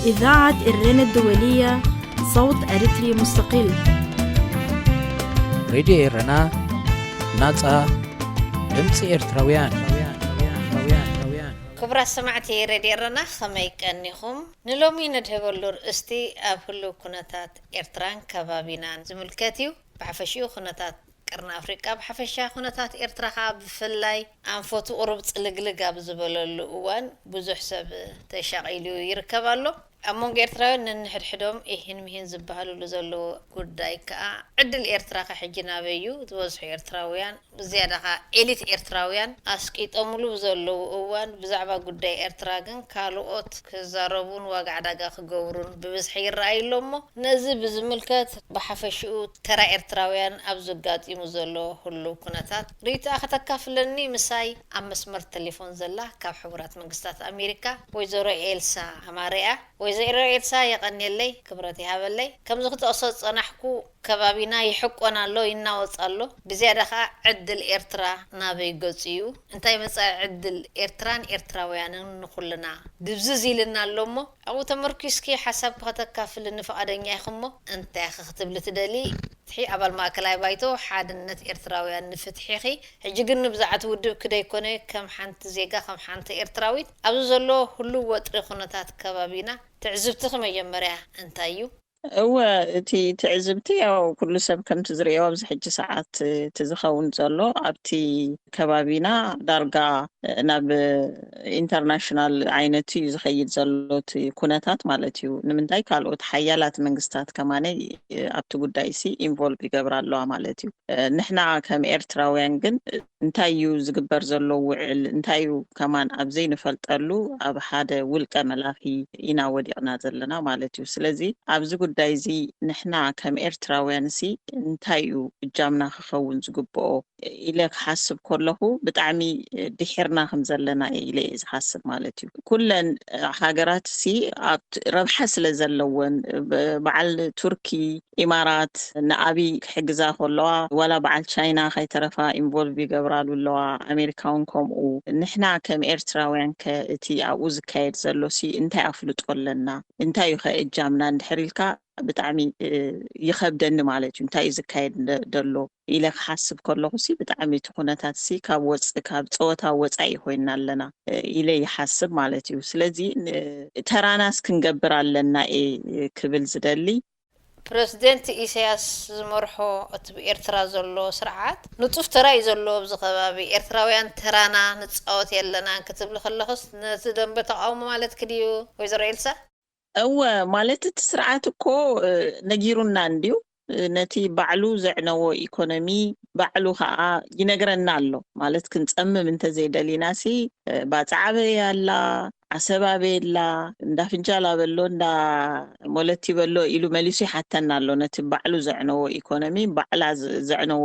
إذاعة إرنا الدولية، صوت أريتري مستقل. ሬድዮ ኤረና፣ ናጻ ድምጺ ኤርትራውያን። ክቡራት ሰማዕቲ ሬድዮ ኤረና፣ ከመይ ቀኒኹም? ንሎሚ ነድህበሉ ርእስቲ ኣብ ህሉው ኩነታት ኤርትራን ከባቢናን ዝምልከት እዩ። ብሓፈሽኡ ኩነታት ቀርኒ ኣፍሪቃ ብሓፈሻ፣ ኩነታት ኤርትራ ከኣ ብፍላይ ኣንፈቱ ቁሩብ ጽልግልግ ኣብ ዝበለሉ እዋን ብዙሕ ሰብ ተሻቒሉ ይርከብ ኣሎ። ኣብ መንጎ ኤርትራውያን ነንሕድሕዶም ኢሂን ምሂን ዝበሃሉሉ ዘለዉ ጉዳይ ከኣ ዕድል ኤርትራ ከ ሕጂ ናበይ እዩ? ዝበዝሑ ኤርትራውያን፣ ብዝያዳ ከኣ ኤሊት ኤርትራውያን ኣስቂጦምሉ ብዘለዉ እዋን ብዛዕባ ጉዳይ ኤርትራ ግን ካልኦት ክዛረቡን ዋጋ ዕዳጋ ክገብሩን ብብዝሒ ይረኣዩ ኣሎ። እሞ ነዚ ብዝምልከት ብሓፈሽኡ ተራ ኤርትራውያን ኣብ ዘጋጢሙ ዘሎ ህሉው ኩነታት ርእይቶኣ ከተካፍለኒ ምሳይ ኣብ መስመር ቴሌፎን ዘላ ካብ ሕቡራት መንግስታት ኣሜሪካ ወይዘሮ ኤልሳ ኣማረ እያ። ወይዘሮ ኤልሳ የቐንየለይ፣ ክብረት ይሃበለይ። ከምዚ ክጠቕሶ ዝጸናሕኩ ከባቢና ይሕቆን ኣሎ፣ ይናወጽ ኣሎ። ብዝያዳ ከኣ ዕድል ኤርትራ ናበይ ገጹ እዩ? እንታይ መጻኢ ዕድል ኤርትራን ኤርትራውያንን ንኹልና ድብዝዝ ኢልና ኣሎ እሞ ኣብኡ ተመርኪስኪ ሓሳብ ከተካፍልኒ ፍቓደኛ ኢኹሞ? እንታይ ኢኺ ክትብሊ ትደሊ? ፍትሒ ኣባል ማእከላይ ባይቶ ሓድነት ኤርትራውያን ንፍትሒ ኢኺ። ሕጂ ግን ንብዛዕቲ ውድብኪ ደይኮነ ከም ሓንቲ ዜጋ፣ ከም ሓንቲ ኤርትራዊት ኣብዚ ዘሎ ህሉው ወጥሪ ኩነታት ከባቢና ትዕዝብትኺ መጀመርያ እንታይ እዩ? እወ፣ እቲ ትዕዝብቲ ያው ኩሉ ሰብ ከምቲ ዝርእዮ ኣብዚ ሕጂ ሰዓት እቲ ዝኸውን ዘሎ ኣብቲ ከባቢና ዳርጋ ናብ ኢንተርናሽናል ዓይነት እዩ ዝኸይድ ዘሎ እቲ ኩነታት ማለት እዩ። ንምንታይ ካልኦት ሓያላት መንግስታት ከማነይ ኣብቲ ጉዳይ ሲ ኢንቮልቭ ይገብራ ኣለዋ ማለት እዩ። ንሕና ከም ኤርትራውያን ግን እንታይ እዩ ዝግበር ዘሎ ውዕል እንታይ እዩ ከማን ኣብ ዘይንፈልጠሉ ኣብ ሓደ ውልቀ መላኺ ኢና ወዲቕና ዘለና ማለት እዩ። ስለዚ ኣብዚ ጉዳይ እዚ ንሕና ከም ኤርትራውያን ሲ እንታይ እዩ እጃምና ክኸውን ዝግብኦ ኢለ ክሓስብ ከለኹ ብጣዕሚ ድሒርና ከም ዘለና ኢለ እየ ዝሓስብ ማለት እዩ። ኩለን ሃገራት ሲ ኣብ ረብሓ ስለ ዘለወን በዓል ቱርኪ ኢማራት ንኣብይ ክሕግዛ ከለዋ ዋላ በዓል ቻይና ከይተረፋ ኢንቮልቭ ይገብራሉ ኣለዋ። ኣሜሪካ እውን ከምኡ። ንሕና ከም ኤርትራውያን ከ እቲ ኣብኡ ዝካየድ ዘሎ ሲ እንታይ ኣፍልጦ ኣለና? እንታይ እዩ ከ እጃምና እንድሕር ኢልካ ብጣዕሚ ይኸብደኒ ማለት እዩ። እንታይ እዩ ዝካየድ ደሎ ኢለ ክሓስብ ከለኹ ሲ ብጣዕሚ እቲ ኩነታት ሲ ካብ ወፅ ካብ ፀወታ ወፃኢ ኮይና ኣለና ኢለ ይሓስብ ማለት እዩ። ስለዚ ተራናስ ክንገብር ኣለና እየ ክብል ዝደሊ። ፕረዚደንት ኢሳያስ ዝመርሖ እቲ ብኤርትራ ዘሎ ስርዓት ንጡፍ ተራ እዩ ዘለዎ ኣብዚ ከባቢ። ኤርትራውያን ተራና ንጻወት የለናን ክትብሊ ከለኽስ ነቲ ደንበ ተቃውሞ ማለትኪ ድዩ ወይዘሮ ኤልሳ? እወ፣ ማለት እቲ ስርዓት እኮ ነጊሩና እንድዩ። ነቲ ባዕሉ ዘዕነዎ ኢኮኖሚ ባዕሉ ከዓ ይነግረና ኣሎ። ማለት ክንጸምም እንተዘይደሊናሲ ባጽዓ ኣበይ ኣላ፣ ዓሰብ ኣበይ ኣላ፣ እንዳ ፍንጃል ኣበሎ እንዳ ሞለቲ በሎ ኢሉ መሊሱ ይሓተና ኣሎ። ነቲ ባዕሉ ዘዕነዎ ኢኮኖሚ ባዕላ ዘዕነዎ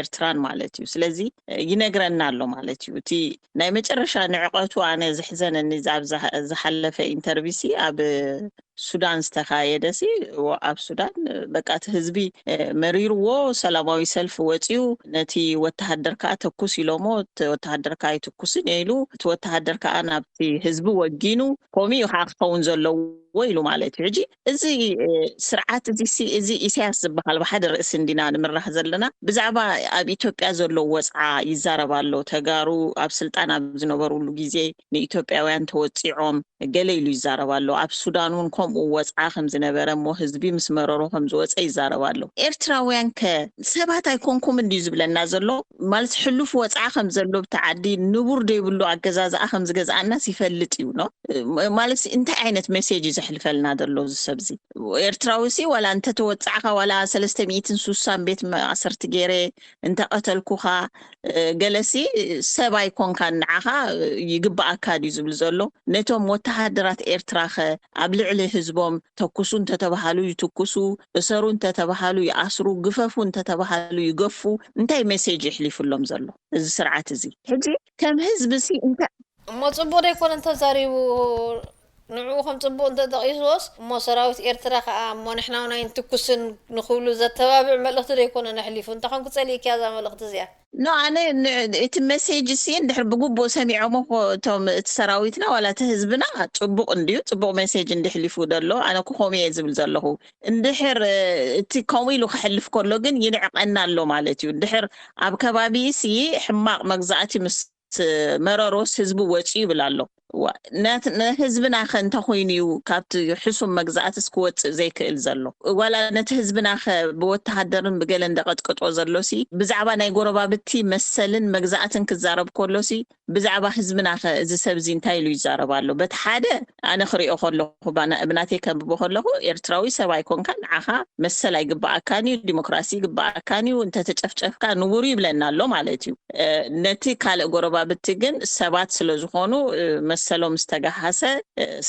ኤርትራን ማለት እዩ። ስለዚ ይነግረና ኣሎ ማለት እዩ። እቲ ናይ መጨረሻ ንዕቀቱ ኣነ ዝሕዘነኒ ዝሓለፈ ኢንተርቪሲ ኣብ ሱዳን ዝተኻየደ ሲ ኣብ ሱዳን በቃ እቲ ህዝቢ መሪርዎ ሰላማዊ ሰልፊ ወፂኡ ነቲ ወተሃደር ከዓ ተኩስ ኢሎሞ ወተሃደር ከዓ ኣይትኩስን እየ ኢሉ እቲ ወተሃደር ከዓ ናብቲ ህዝቢ ወጊኑ ከምኡ እዩ ከዓ ክኸውን ዘለዎ ኢሉ ማለት እዩ። ሕጂ እዚ ስርዓት እዚ ሲ እዚ ኢሳያስ ዝበሃል ብሓደ ርእሲ እንዲና ንምራሕ ዘለና ብዛዕባ ኣብ ኢትዮጵያ ዘሎ ወፅዓ ይዛረብ ኣሎ። ተጋሩ ኣብ ስልጣን ኣብ ዝነበሩሉ ግዜ ንኢትዮጵያውያን ተወፂዖም ገለ ኢሉ ይዛረብ ኣሎ። ኣብ ሱዳን እውን ከምኡ ወፅዓ ከም ዝነበረ እሞ ህዝቢ ምስ መረሮ ከም ዝወፀ ይዛረብ ኣሎ። ኤርትራውያን ከ ሰባት ኣይኮንኩም እንድዩ ዝብለና ዘሎ ማለት ሕሉፍ ወፅዓ ከም ዘሎ ብቲ ዓዲ ንቡር ዘይብሉ ኣገዛዝኣ ከም ዝገዝኣናስ ይፈልጥ እዩ ኖ ማለት እንታይ ዓይነት ሜሴጅ እዩ ዘሕልፈልና ዘሎ እዚ ሰብ እዚ? ኤርትራዊ ሲ ዋላ እንተተወፃዕካ ዋላ ሰለስተ ሚእትን ሱሳን ቤት ማእሰርቲ ገይረ እንተቐተልኩኻ ገለሲ ሰብ ኣይኮንካን ንዓኻ ይግብኣካ ድዩ ዝብል ዘሎ? ነቶም ወተሃደራት ኤርትራ ኸ ኣብ ልዕሊ ህዝቦም ተኩሱ እንተተባሃሉ ይትኩሱ፣ እሰሩ እንተተባሃሉ ይኣስሩ፣ ግፈፉ እንተተባሃሉ ይገፉ። እንታይ ሜሴጅ የሕሊፉሎም ዘሎ እዚ ስርዓት እዚ? ሕጂ ከም ህዝቢ ሲ እንታይ እሞ ጽቡቅ ዶ ኣይኮነን ተዛሪቡ ንዕኡ ከም ጽቡቕ እንተጠቒስዎስ እሞ ሰራዊት ኤርትራ ከኣ እሞ ንሕና እውን ኣይንትኩስን ንኽብሉ ዘተባብዕ መልእኽቲ ዶ ኣይኮነን ኣሕሊፉ? እንታይ ኮንኩ ጸሊእክያ እዛ መልእኽቲ እዚኣ? ኖ፣ ኣነ እቲ መሴጅ ሲ እንድሕር ብግቡእ ሰሚዖሞ እኮ እቶም እቲ ሰራዊትና ዋላ እቲ ህዝብና ጽቡቕ እንድዩ፣ ጽቡቕ መሴጅ እንድሕሊፉ ደሎ ኣነ እኮ ከምኡ እየ ዝብል ዘለኹ። እንድሕር እቲ ከምኡ ኢሉ ክሕልፍ ከሎ ግን ይንዕቐና ኣሎ ማለት እዩ። እንድሕር ኣብ ከባቢ ሲ ሕማቕ መግዛእቲ ምስ መረሮስ ህዝቢ ወፂኡ ይብል ኣሎ። ንህዝብና ከ እንተኮይኑ እዩ ካብቲ ሕሱም መግዛእትስ ክወፅእ ዘይክእል ዘሎ? ዋላ ነቲ ህዝብና ከ ብወተሃደርን ብገለ እንደቀጥቅጦ ዘሎ ሲ ብዛዕባ ናይ ጎረባብቲ መሰልን መግዛእትን ክዛረብ ከሎ ሲ ብዛዕባ ህዝብና ከ እዚ ሰብ እዚ እንታይ ኢሉ ይዛረብ ኣሎ? በቲ ሓደ ኣነ ክሪኦ ከለኹ ብናተይ ከንብቦ ከለኹ ኤርትራዊ ሰብ ኣይኮንካ፣ ንዓኻ መሰል ኣይግበኣካን እዩ፣ ዲሞክራሲ ይግበኣካን እዩ፣ እንተተጨፍጨፍካ ንውሩ ይብለና ኣሎ ማለት እዩ። ነቲ ካልእ ጎረባብቲ ግን ሰባት ስለ ዝኾኑ መሰሎም ዝተጋሃሰ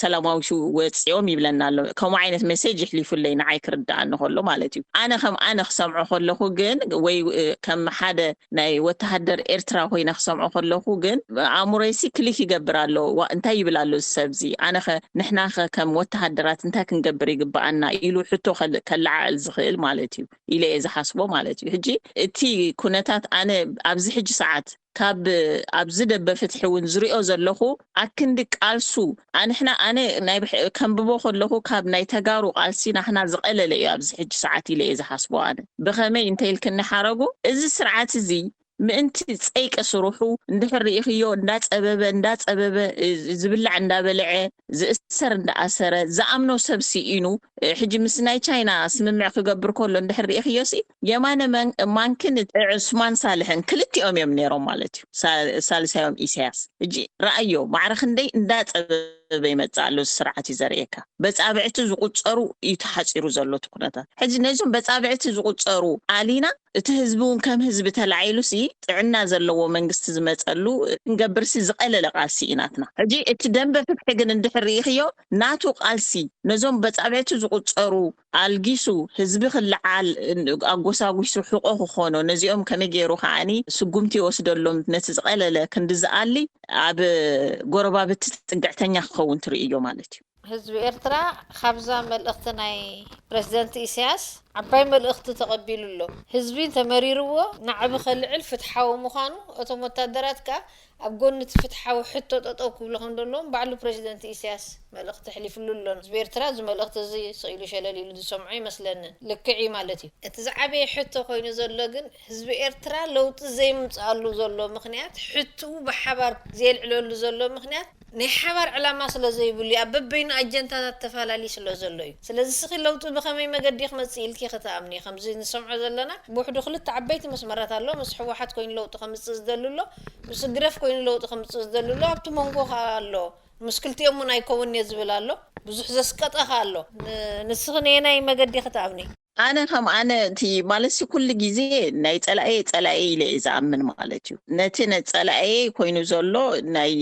ሰላማዊ ወፂኦም ይብለና ኣሎ። ከምኡ ዓይነት ሜሴጅ ይሕሊፉለይ ንዓይ ክርዳኣኒ ከሎ ማለት እዩ። ኣነ ከም ኣነ ክሰምዖ ከለኹ ግን ወይ ከም ሓደ ናይ ወተሃደር ኤርትራ ኮይነ ክሰምዖ ከለኹ ግን ኣእምሮይሲ ክሊክ ይገብር ኣሎ። እንታይ ይብል ኣሎ እዚ ሰብዚ? ኣነኸ ንሕናኸ ከም ወተሃደራት እንታይ ክንገብር ይግብኣና ኢሉ ሕቶ ከለዓዕል ዝኽእል ማለት እዩ ኢለ እየ ዝሓስቦ ማለት እዩ። ሕጂ እቲ ኩነታት ኣነ ኣብዚ ሕጂ ሰዓት ካብ ኣብዚ ደበ ፍትሒ እውን ዝሪኦ ዘለኹ ኣክንዲ ቃልሱ ኣንሕና ኣነ ናይ ከንብቦ ከለኹ ካብ ናይ ተጋሩ ቃልሲ ናህና ዝቐለለ እዩ ኣብዚ ሕጂ ሰዓት ኢለ እየ ዝሓስቦ። ኣነ ብኸመይ እንተ ኢልክኒ ሓረጉ እዚ ስርዓት እዚ ምእንቲ ጸይቂ ስርሑ እንድሕር ርኢኽዮ እንዳጸበበ እንዳጸበበ ዝብላዕ እንዳበልዐ ዝእሰር እንዳኣሰረ ዝኣምኖ ሰብ ስኢኑ ሕጂ ምስ ናይ ቻይና ስምምዕ ክገብር ከሎ እንድሕር ርኢኽዮ ሲ የማነ ማንክን ዑስማን ሳልሕን ክልቲኦም እዮም ነይሮም ማለት እዩ። ሳልሳዮም ኢሳያስ ሕጂ ረኣዮ ማዕረ ክንደይ እንዳጸበበ ይመጽእ ኣሎ። ስርዓት እዩ ዘርእየካ በጻብዕቲ ዝቁጸሩ እዩ ተሓጺሩ ዘሎ እቲ ኩነታት። ሕጂ ነዞም በጻብዕቲ ዝቁጸሩ ኣሊና እቲ ህዝቢ እውን ከም ህዝቢ ተላዒሉ ሲ ጥዕና ዘለዎ መንግስቲ ዝመፀሉ ክንገብር ሲ ዝቐለለ ቃልሲ እዩ ናትና። ሕጂ እቲ ደንበ ፍትሒ ግን እንድሕር ርኢኽዮ ናቱ ቃልሲ ነዞም በጻብዕቲ ዝቁፀሩ ኣልጊሱ ህዝቢ ክልዓል ኣጎሳጒሱ ሕቆ ክኾኖ ነዚኦም ከመይ ገይሩ ከዓኒ ስጉምቲ ይወስደሎም ነቲ ዝቐለለ ክንዲ ዝኣሊ ኣብ ጎረባብቲ ፅግዕተኛ ክኸውን ትርእዮ ማለት እዩ። ህዝቢ ኤርትራ ካብዛ መልእኽቲ ናይ ፕረዚደንት ኢሳያስ ዓባይ መልእኽቲ ተቐቢሉ ኣሎ። ህዝቢ ተመሪርዎ ናዕቢ ከልዕል ፍትሓዊ ምዃኑ እቶም ወታደራት ከኣ ኣብ ጎኒ እቲ ፍትሓዊ ሕቶ ጠጠው ክብሉ ከም ዘለዎም ባዕሉ ፕረዚደንት ኢሳያስ መልእኽቲ ኣሕሊፍሉ ኣሎ። ህዝቢ ኤርትራ እዚ መልእኽቲ እዚ ስቕ ኢሉ ሸለል ኢሉ ዝሰምዖ ይመስለንን። ልክዕ እዩ ማለት እዩ። እቲ ዝዓበየ ሕቶ ኮይኑ ዘሎ ግን ህዝቢ ኤርትራ ለውጢ ዘይምምፅኣሉ ዘሎ ምኽንያት ሕትኡ ብሓባር ዘየልዕለሉ ዘሎ ምኽንያት ናይ ሓባር ዕላማ ስለ ዘይብሉ እዩ። ኣብ በበይኑ ኣጀንዳታት ተፈላለዩ ስለ ዘሎ እዩ። ስለዚ ስኺ ለውጢ ብኸመይ መገዲ ክመጽእ ኢልኪ ክትኣምኒ? ከምዚ ንሰምዖ ዘለና ብውሕዱ ክልተ ዓበይቲ መስመራት ኣሎ። ምስ ህወሓት ኮይኑ ለውጢ ከምጽእ ዝደሊ ኣሎ፣ ምስ ህግደፍ ኮይኑ ለውጢ ከምጽእ ዝደሊ ኣሎ። ኣብቲ መንጎ ከኣ ኣሎ። ምስ ክልቲኦም እውን ኣይከውን እየ ዝብል ኣሎ። ብዙሕ ዘስቀጠ ከኣ ኣሎ። ንስኺ ነየናይ መገዲ ክትኣምኒ? ኣነ ከም ኣነ እቲ ማለት ሲ ኩሉ ግዜ ናይ ጸላኤ ጸላኤ ኢለ እየ ዝኣምን ማለት እዩ። ነቲ ነጸላኤ ኮይኑ ዘሎ ናይ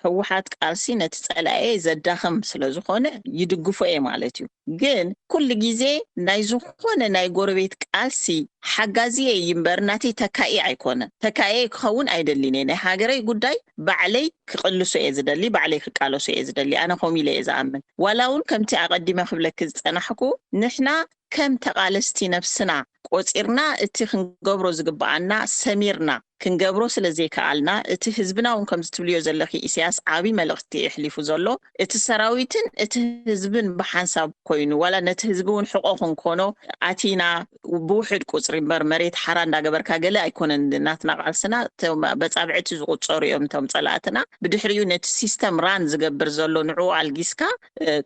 ህወሓት ቃልሲ ነቲ ጸላኤ ዘዳኽም ስለ ዝኾነ ይድግፎ እየ ማለት እዩ። ግን ኩሉ ግዜ ናይ ዝኾነ ናይ ጎረቤት ቃልሲ ሓጋዚ እየ እምበር ናተይ ተካኢ ኣይኮነን። ተካኢ ክኸውን ኣይደልን እየ። ናይ ሃገረይ ጉዳይ ባዕለይ ክቕልሶ እየ ዝደሊ፣ ባዕለይ ክቃለሶ እየ ዝደሊ። ኣነ ከምኡ ኢለ እየ ዝኣምን። ዋላ እውን ከምቲ ኣቐዲመ ክብለኪ ዝጸናሕኩ ንሕና ከም ተቓለስቲ ነብስና ቆጺርና እቲ ክንገብሮ ዝግብኣና ሰሚርና ክንገብሮ ስለ ዘይከኣልና እቲ ህዝብና እውን ከምዚ ትብልዮ ዘለኺ ኢሳያስ ዓቢ መልእኽቲ የሕሊፉ ዘሎ እቲ ሰራዊትን እቲ ህዝብን ብሓንሳብ ኮይኑ ዋላ ነቲ ህዝቢ እውን ሕቆ ክንኮኖ ኣቲና ብውሕድ ቁጽሪ እምበር መሬት ሓራ እንዳገበርካ ገለ ኣይኮነን ናትና ቃልስና በጻብዕቲ ዝቁጸሩ እዮም እቶም ጸላእትና ብድሕሪኡ ነቲ ሲስተም ራን ዝገብር ዘሎ ንዕኡ ኣልጊስካ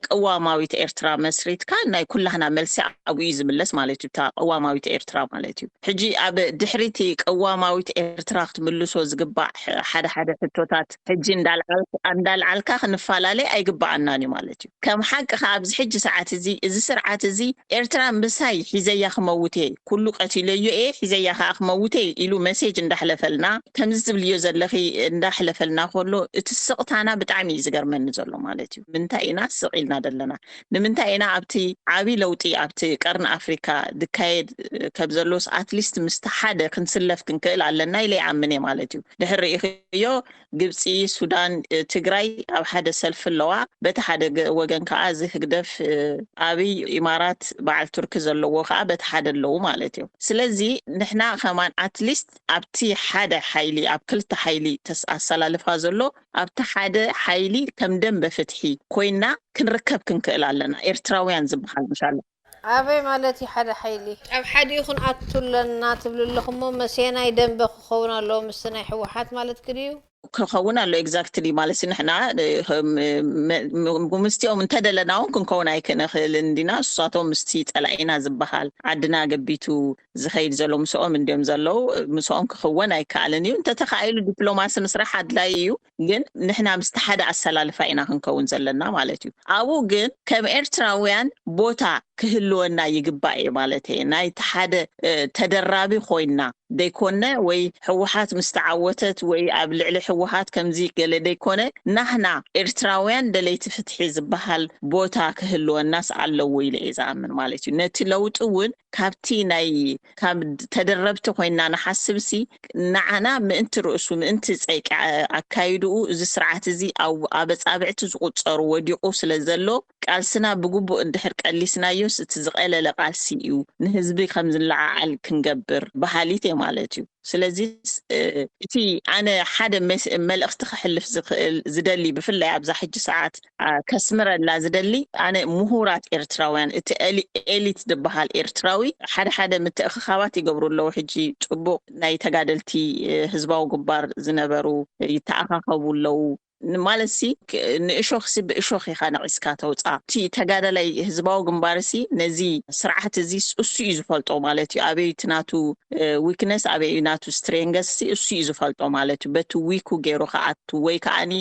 ቅዋማዊት ኤርትራ መስሪትካ ናይ ኩላህና መልሲ ኣብኡ እዩ ዝምለስ ማለት እዩ። እታ ቅዋማዊት ኤርትራ ማለት እዩ። ሕጂ ኣብ ድሕሪቲ ቅዋማዊት ኤርትራ ክትምልሶ ዝግባእ ሓደ ሓደ ሕቶታት ሕጂ እንዳልዓልካ ክንፈላለይ ኣይግባኣናን እዩ ማለት እዩ። ከም ሓቂ ከ ኣብዚ ሕጂ ሰዓት እዚ እዚ ስርዓት እዚ ኤርትራ ምሳይ ሒዘያ ክመውት እየ፣ ኩሉ ቀቲለዮ እየ ሒዘያ ከኣ ክመውት እየ ኢሉ መሴጅ እንዳሕለፈልና ከምዚ ዝብልዮ ዘለኺ እንዳሕለፈልና ከሎ እቲ ስቕታና ብጣዕሚ እዩ ዝገርመኒ ዘሎ ማለት እዩ። ምንታይ ኢና ስቕ ኢልና ዘለና? ንምንታይ ኢና ኣብቲ ዓቢ ለውጢ ኣብቲ ቀርኒ ኣፍሪካ ዝካየድ ከም ዘሎስ ኣትሊስት ምስቲ ሓደ ክንስለፍ ክንክእል ኣለና ኢለ ይኣምን እየ ማለት እዩ። ድሕር ርእኽዮ ግብፂ፣ ሱዳን፣ ትግራይ ኣብ ሓደ ሰልፊ ኣለዋ። በቲ ሓደ ወገን ከዓ እዚ ህግደፍ፣ ኣብይ፣ ኢማራት፣ በዓል ቱርኪ ዘለዎ ከዓ በቲ ሓደ ኣለዉ ማለት እዩ። ስለዚ ንሕና ከማን ኣትሊስት ኣብቲ ሓደ ሓይሊ ኣብ ክልተ ሓይሊ ኣሰላልፋ ዘሎ ኣብቲ ሓደ ሓይሊ ከም ደንበ ፍትሒ ኮይና ክንርከብ ክንክእል ኣለና። ኤርትራውያን ዝበሃል ምሻለ ኣበይ ማለት እዩ ሓደ ሓይሊ? ኣብ ሓዲኡ ክንኣቱ ኣለና ትብሉ ኣለኹሞ መሴናይ ደንበ ክኸውን ኣለዎ ምስቲ ናይ ህወሓት ማለት ክድዩ? ክኸውን ኣሎ ኤግዛክትሊ ማለት ንሕና ምስቲኦም እንተደለና እውን ክንከውን ኣይክንኽእል እንዲና። እሳቶም ምስቲ ፀላኢና ዝበሃል ዓድና ገቢቱ ዝኸይድ ዘሎ ምስኦም እንዲዮም ዘለዉ። ምስኦም ክኽወን ኣይከኣልን እዩ። እንተተኻኢሉ ዲፕሎማሲ ምስራሕ ኣድላይ እዩ። ግን ንሕና ምስቲ ሓደ ኣሰላልፋ ኢና ክንከውን ዘለና ማለት እዩ። ኣብኡ ግን ከም ኤርትራውያን ቦታ ክህልወና ይግባእ እዩ ማለት እየ። ናይቲ ሓደ ተደራቢ ኮይና ደይኮነ ወይ ህወሓት ምስ ተዓወተት ወይ ኣብ ልዕሊ ህወሓት ከምዚ ገለ ደይኮነ ናህና ኤርትራውያን ደለይቲ ፍትሒ ዝበሃል ቦታ ክህልወናስ ኣለዎ ኢለ እየ ዝኣምን ማለት እዩ። ነቲ ለውጢ እውን ካብቲ ናይ ካብ ተደረብቲ ኮይና ንሓስብ ሲ ንዓና ምእንቲ ርእሱ ምእንቲ ፀይቂ ኣካይድኡ እዚ ስርዓት እዚ ኣብ ኣበፃብዕቲ ዝቁፀሩ ወዲቁ ስለ ዘሎ ቃልስና ብግቡእ እንድሕር ቀሊስናዮስ እቲ ዝቀለለ ቃልሲ እዩ፣ ንህዝቢ ከም ዝለዓዓል ክንገብር በሃሊት እየ ማለት እዩ። ስለዚ እቲ ኣነ ሓደ መልእኽቲ ክሕልፍ ዝኽእል ዝደሊ ብፍላይ ኣብዛ ሕጂ ሰዓት ከስምረላ ዝደሊ ኣነ ምሁራት ኤርትራውያን እቲ ኤሊት ዝበሃል ኤርትራዊ ሓደ ሓደ ምትእኽኻባት ይገብሩ ኣለዉ። ሕጂ ፅቡቅ ናይ ተጋደልቲ ህዝባዊ ግንባር ዝነበሩ ይተኣኻኸቡ ኣለዉ። ማለት ሲ ንእሾኽ ሲ ብእሾኽ ኢኻ ነቒስካ ተውፃ። እቲ ተጋዳላይ ህዝባዊ ግንባር ሲ ነዚ ስርዓት እዚ እሱ እዩ ዝፈልጦ ማለት እዩ። ኣበይ እቲ ናቱ ዊክነስ ኣበይ ናቱ ስትሬንገስ ሲ እሱ እዩ ዝፈልጦ ማለት እዩ። በቲ ዊኩ ገይሩ ከኣቱ ወይ ከዓኒ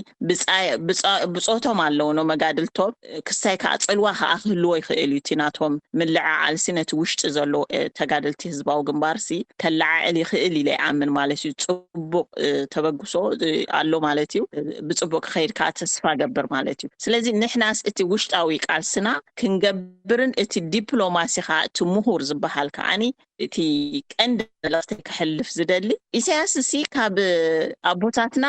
ብፆቶም ኣለውኖ መጋድልቶም ክስታይ ከዓ ፅልዋ ከዓ ክህልዎ ይኽእል እዩ። እቲ ናቶም ምልዕዓል ሲ ነቲ ውሽጢ ዘሎ ተጋደልቲ ህዝባዊ ግንባር ሲ ከለዓዕል ይኽእል ኢለ ይኣምን ማለት እዩ። ፅቡቅ ተበግሶ ኣሎ ማለት እዩ። ብፅቡቅ ክኸይድ ከዓ ተስፋ ገብር ማለት እዩ። ስለዚ ንሕናስ እቲ ውሽጣዊ ቃልስና ክንገብርን እቲ ዲፕሎማሲ ከዓ እቲ ምሁር ዝበሃል ከዓኒ እቲ ቀንዲ መልእኽቲ ክሕልፍ ዝደሊ ኢሳያስ ሲ ካብ ኣቦታትና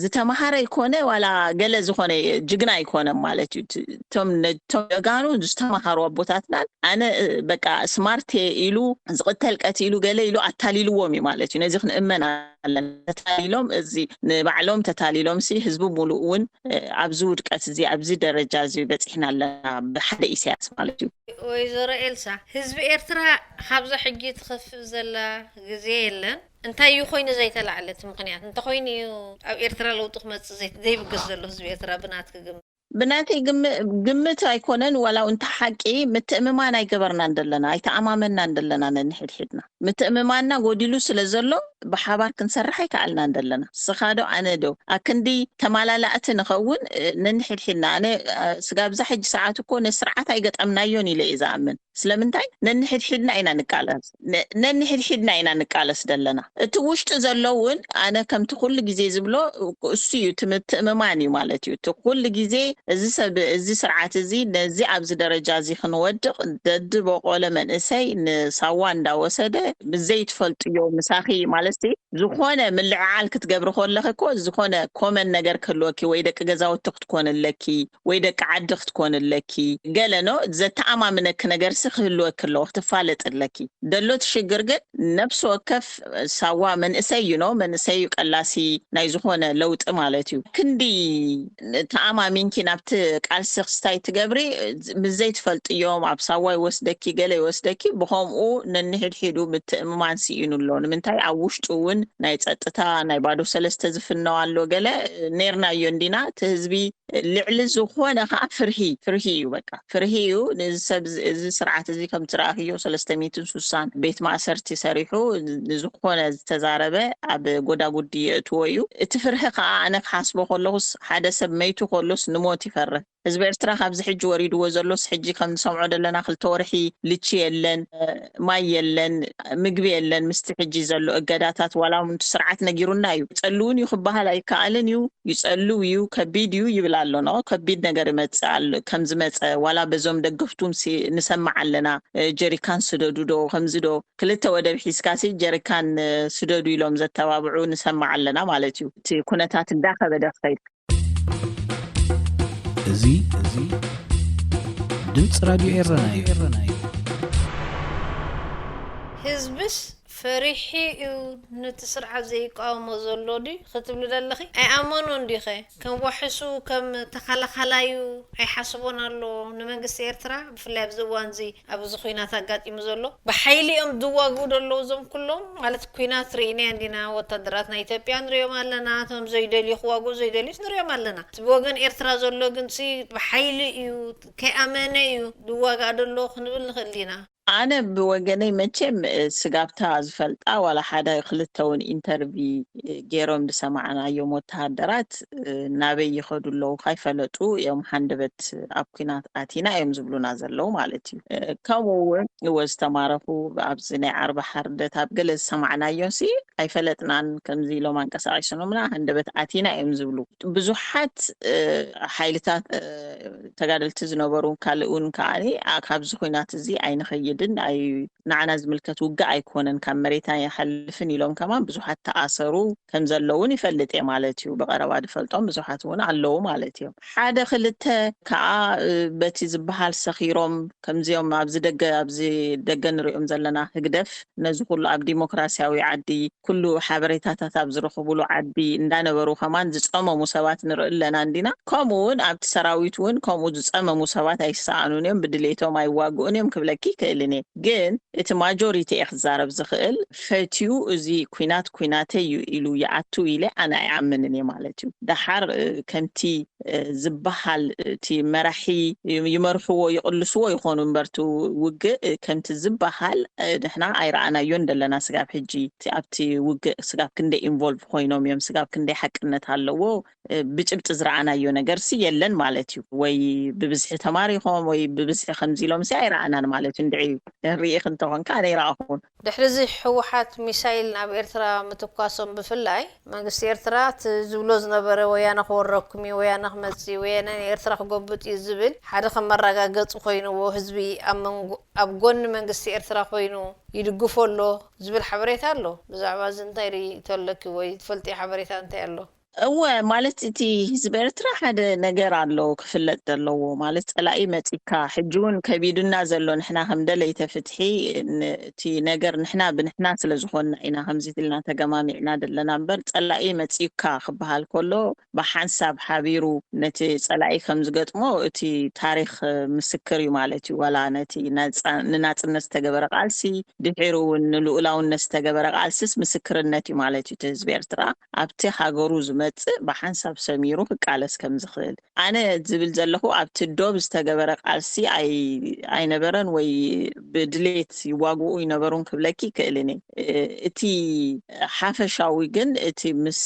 ዝተመሃረ ይኮነ ዋላ ገለ ዝኾነ ጅግና ይኮነ ማለት እዩ። እቶም ጀጋኑ ዝተመሃሩ ኣቦታትናን ኣነ በቃ ስማርት ኢሉ ዝቕተል ቀቲሉ ገለ ኢሉ ኣታሊልዎም እዩ ማለት እዩ። ነዚ ክንእመን ኣለና። ተታሊሎም እዚ ንባዕሎም ተታሊሎም ሲ ህዝቡ ሙሉእ እውን ኣብዚ ውድቀት እዚ ኣብዚ ደረጃ እዚ በፂሕና ኣለና ብሓደ ኢሳያስ ማለት እዩ። ወይዘሮ ኤልሳ ህዝቢ ኤርትራ ካብዛ ሕጂ ትኸፍእ ዘላ ግዜ የለን። እንታይ እዩ ኮይኑ ዘይተላዕለ እቲ ምክንያት? እንተኮይኑ እዩ ኣብ ኤርትራ ለውጢ ክመፅእ ዘይብገስ ዘሎ ህዝቢ ኤርትራ ብናትኪ ግምት? ብናተይ ግምት ኣይኮነን ዋላ እንተ ሓቂ ምትእምማን ኣይገበርናን ዘለና ኣይተኣማመንናን ዘለና ነንሕድሕድና ምትእምማንና ጎዲሉ ስለ ዘሎ ብሓባር ክንሰርሕ ኣይከኣልናን ዘለና። ስኻ ዶ ኣነ ዶ ኣክንዲ ተማላላእቲ ንኸውን ነንሕድሕድና ኣነ ስጋብዛ ሕጂ ሰዓት እኮ ነስርዓት ኣይገጠምናዮን ኢለ እየ ዝኣምን። ስለምንታይ ነንሕድሕድና ኢና ንቃለስ ነንሕድሕድና ኢና ንቃለስ ዘለና። እቲ ውሽጢ ዘሎ እውን ኣነ ከምቲ ኩሉ ግዜ ዝብሎ እሱ እዩ፣ እቲ ምትእምማን እዩ ማለት እዩ። እቲ ኩሉ ግዜ እዚ ሰብ እዚ ስርዓት እዚ ነዚ ኣብዚ ደረጃ እዚ ክንወድቕ ደድበቆለ መንእሰይ ንሳዋ እንዳወሰደ ምስ ዘይትፈልጥዮ ምሳኺ ማለት ዝኾነ ምልዕዓል ክትገብሪ ከለኺ እኮ ዝኾነ ኮመን ነገር ክህልወኪ ወይ ደቂ ገዛውቲ ክትኮን ኣለኪ ወይ ደቂ ዓዲ ክትኮን ኣለኪ ገለ ኖ ዘተኣማምነኪ ነገር ሲ ክህልወኪ ኣለዎ ክትፋለጥ ኣለኪ። ደሎ እቲ ሽግር ግን ነብሲ ወከፍ ሳዋ መንእሰይ እዩ ኖ መንእሰይ እዩ ቀላሲ ናይ ዝኾነ ለውጢ ማለት እዩ። ክንዲ ተኣማሚንኪ ናብቲ ቃልሲ ክስታይ ትገብሪ ምስ ዘይትፈልጥዮም ኣብ ሳዋ ይወስደኪ ገለ ይወስደኪ ብኸምኡ ነንሕድሒዱ ምትእምማን ስኢኑ ኣሎ። ንምንታይ ኣብ ውሽጡ እውን ናይ ፀጥታ ናይ ባዶ ሰለስተ ዝፍነው ኣሎ ገለ ኔርናዮ እንዲና እቲ ህዝቢ ልዕሊ ዝኾነ ከዓ ፍርሂ ፍርሂ እዩ በቃ ፍርሂ እዩ። ንዚ ሰብ እዚ ስርዓት እዚ ከም ትረኣኽዮ ሰለስተ ሚእትን ሱሳን ቤት ማእሰርቲ ሰሪሑ ንዝኾነ ዝተዛረበ ኣብ ጎዳጉዲ የእትዎ እዩ። እቲ ፍርሂ ከዓ ኣነ ክሓስቦ ከለኹስ ሓደ ሰብ መይቱ ከሎስ ንሞት ይፈርህ። ህዝቢ ኤርትራ ካብዚ ሕጂ ወሪድዎ ዘሎስ ሕጂ ከም ንሰምዖ ዘለና ክልተ ወርሒ ልቺ የለን፣ ማይ የለን፣ ምግቢ የለን። ምስቲ ሕጂ ዘሎ እገዳታት ዋላ እውን እቲ ስርዓት ነጊሩና እዩ። ይፀሉ እውን እዩ ክበሃል ኣይከኣልን እዩ። ይፀሉ እዩ ከቢድ እዩ ይብል ኣሎ ኖ ከቢድ ነገር ይመጽእ ኣሎ ከም ዝመጸ ዋላ በዞም ደገፍቱም ሲ ንሰማዕ ኣለና። ጀሪካን ስደዱ ዶ ከምዚ ዶ ክልተ ወደብ ሒዝካሲ ጀሪካን ስደዱ ኢሎም ዘተባብዑ ንሰማዕ ኣለና ማለት እዩ። እቲ ኩነታት እንዳኸበደ ክኸይድ። እዚ እዚ ድምፂ ራድዮ ኤረና እዩ። ህዝብስ ፈሪሒ እዩ ነቲ ስርዓት ዘይቃወሞ ዘሎ ድዩ ክትብሊ ዘለኺ? ኣይኣመኖን ዲኸ? ከም ዋሕሱ ከም ተኸላኸላዩ ኣይሓስቦን ኣሎ። ንመንግስቲ ኤርትራ ብፍላይ ኣብዚ እዋን እዚ ኣብዚ ኲናት ኣጋጢሙ ዘሎ ብሓይሊ እዮም ዝዋግኡ ዘለዉ እዞም ኩሎም ማለት ኲናት ርኢናዮ እንዲና። ወታደራት ናይ ኢትዮጵያ ንሪኦም ኣለና፣ እቶም ዘይደልዩ ክዋግኡ ዘይደልዩስ ንሪኦም ኣለና። እቲ ብወገን ኤርትራ ዘሎ ግንሲ ብሓይሊ እዩ ከይኣመነ እዩ ዝዋጋእ ዘሎ ክንብል ንኽእል ዲና? ኣነ ብወገነይ መቸም ስጋብታ ዝፈልጣ ዋላ ሓደ ክልተ እውን ኢንተርቪ ገይሮም ዝሰማዕናዮም ወተሃደራት ናበይ ይኸዱ ኣለዉ ካይፈለጡ እዮም ሃንደበት ኣብ ኩናት ኣቲና እዮም ዝብሉና ዘለዉ ማለት እዩ። ከምኡ እውን እወ ዝተማረኹ ኣብዚ ናይ ዓርቢ ሓርደት ኣብ ገለ ዝሰማዕናዮ ሲ ኣይፈለጥናን ከምዚ ኢሎም ኣንቀሳቂሶምና ሃንደበት ኣቲና እዮም ዝብሉ ብዙሓት ሓይልታት ተጋደልቲ ዝነበሩ ካልእ እውን ከዓኒ ካብዚ ኩናት እዚ ኣይንኸይድን ኣይ ንዓና ዝምልከት ውግእ ኣይኮነን ካብ መሬትና ይሓልፍን ኢሎም ከማን ብዙሓት ተኣሰሩ ከም ዘለውን ይፈልጥ እየ ማለት እዩ። ብቐረባ ዝፈልጦም ብዙሓት እውን ኣለዉ ማለት እዮም። ሓደ ክልተ ከዓ በቲ ዝበሃል ሰኺሮም ከምዚኦም ኣብዚ ደገ ኣብዚ ደገ ንሪኦም ዘለና ህግደፍ ነዚ ኩሉ ኣብ ዲሞክራሲያዊ ዓዲ ኩሉ ሓበሬታታት ኣብ ዝረኽብሉ ዓዲ እንዳነበሩ ከማን ዝፀመሙ ሰባት ንርኢ ኣለና እንዲና። ከምኡ እውን ኣብቲ ሰራዊት እውን ከምኡ ዝፀመሙ ሰባት ኣይሰኣኑን እዮም፣ ብድሌቶም ኣይዋግኡን እዮም ክብለኪ ይክእልን እየ። ግን እቲ ማጆሪቲ እየ ክዛረብ ዝኽእል ፈትዩ እዚ ኩናት ኩናተይ እዩ ኢሉ ይኣቱ ኢለ ኣነ ኣይኣምንን እየ ማለት እዩ። ደሓር ከምቲ ዝበሃል እቲ መራሒ ይመርሕዎ ይቕልስዎ ይኾኑ እምበርቲ ውግእ ከምቲ ዝበሃል ንሕና ኣይረኣናዮን ዘለና ስጋብ ሕጂ ኣብቲ ውግእ ስጋብ ክንደይ ኢንቮልቭ ኮይኖም እዮም ስጋብ ክንደይ ሓቅነት ኣለዎ ብጭብጢ ዝረኣናዮ ነገር ሲ የለን ማለት እዩ። ወይ ብብዝሒ ተማሪኾም ወይ ብብዝሒ ከምዚ ኢሎም ሲ ኣይረኣናን ማለት እዩ። እንድዒ ርእይኽ እንተኾንካ ኣነ ይረኣኹን። ድሕሪ እዚ ህወሓት ሚሳይል ናብ ኤርትራ ምትኳሶም ብፍላይ መንግስቲ ኤርትራ እቲ ዝብሎ ዝነበረ ወያነ ክወረኩም እዩ፣ ወያነ ክመጽእ እዩ፣ ወያነ ንኤርትራ ክጎብጥ እዩ ዝብል ሓደ ከም መረጋገጺ ኮይንዎ ህዝቢ ኣብ መንጎ ኣብ ጎኒ መንግስቲ ኤርትራ ኮይኑ ይድግፎ ኣሎ ዝብል ሓበሬታ ኣሎ። ብዛዕባ እዚ እንታይ ርእይቶ ኣለኪ ወይ ትፈልጥዮ ሓበሬታ እንታይ ኣሎ? እወ ማለት እቲ ህዝቢ ኤርትራ ሓደ ነገር ኣሎ ክፍለጥ ዘለዎ ማለት ጸላኢ መጺካ ሕጂ እውን ከቢዱና ዘሎ ንሕና ከም ደለይተ ፍትሒ እቲ ነገር ንሕና ብንሕና ስለ ዝኾንና ኢና ከምዚ ኢልና ተገማሚዕና ዘለና እምበር ጸላኢ መጺካ ክበሃል ከሎ ብሓንሳብ ሓቢሩ ነቲ ጸላኢ ከም ዝገጥሞ እቲ ታሪኽ ምስክር እዩ ማለት እዩ። ዋላ ነቲ ንናጽነት ዝተገበረ ቃልሲ ድሒሩ እውን ንልኡላውነት ዝተገበረ ቃልስስ ምስክርነት እዩ ማለት እዩ። እቲ ህዝቢ ኤርትራ ኣብቲ ሃገሩ ዝመጽእ ብሓንሳብ ሰሚሩ ክቃለስ ከም ዝኽእል ኣነ ዝብል ዘለኹ ኣብቲ ዶብ ዝተገበረ ቃልሲ ኣይነበረን ወይ ብድሌት ይዋግኡ ይነበሩን ክብለኪ ይክእልን እየ። እቲ ሓፈሻዊ ግን እቲ ምስ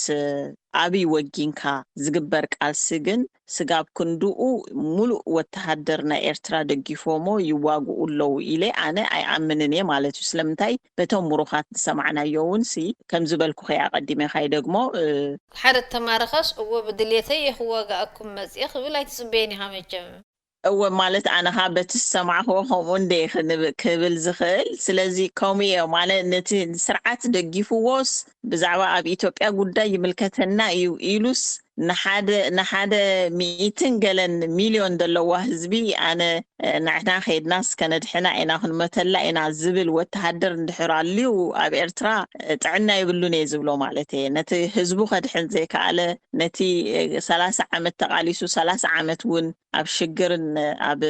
ኣብይ ወጊንካ ዝግበር ቃልሲ ግን ስጋብ ክንድኡ ሙሉእ ወተሃደር ናይ ኤርትራ ደጊፎሞ ይዋግኡ ኣለዉ ኢለ ኣነ ኣይኣምንን እየ ማለት እዩ። ስለምንታይ በቶም ምሩኻት ዝሰማዕናዮ እውን ሲ ከም ዝበልኩኸ ኣቐዲመ ካይ ደግሞ ሓደ ተማረኸስ እወ ብድሌተይ እየ ክዋጋኣኩም መፅየ ክብል ኣይትፅበየን ኢኻ መቸም። እወ ማለት ኣነ ኻ በቲ ዝሰማዕኽዎ ከምኡ እንደ ክብል ዝኽእል ስለዚ ከምኡ እዮ ማለት ነቲ ስርዓት ደጊፍዎስ ብዛዕባ ኣብ ኢትዮጵያ ጉዳይ ይምልከተና እዩ ኢሉስ ንሓደ ንሓደ ሚእትን ገለን ሚልዮን ዘለዋ ህዝቢ ኣነ ንሕና ከይድናስ ከነድሕና ኢና ክንመተላ ኢና ዝብል ወተሃደር እንድሕር ኣልዩ ኣብ ኤርትራ ጥዕና የብሉን እየ ዝብሎ ማለት እየ። ነቲ ህዝቡ ከድሕን ዘይከኣለ ነቲ ሰላሳ ዓመት ተቓሊሱ ሰላሳ ዓመት እውን ኣብ ሽግርን ኣብ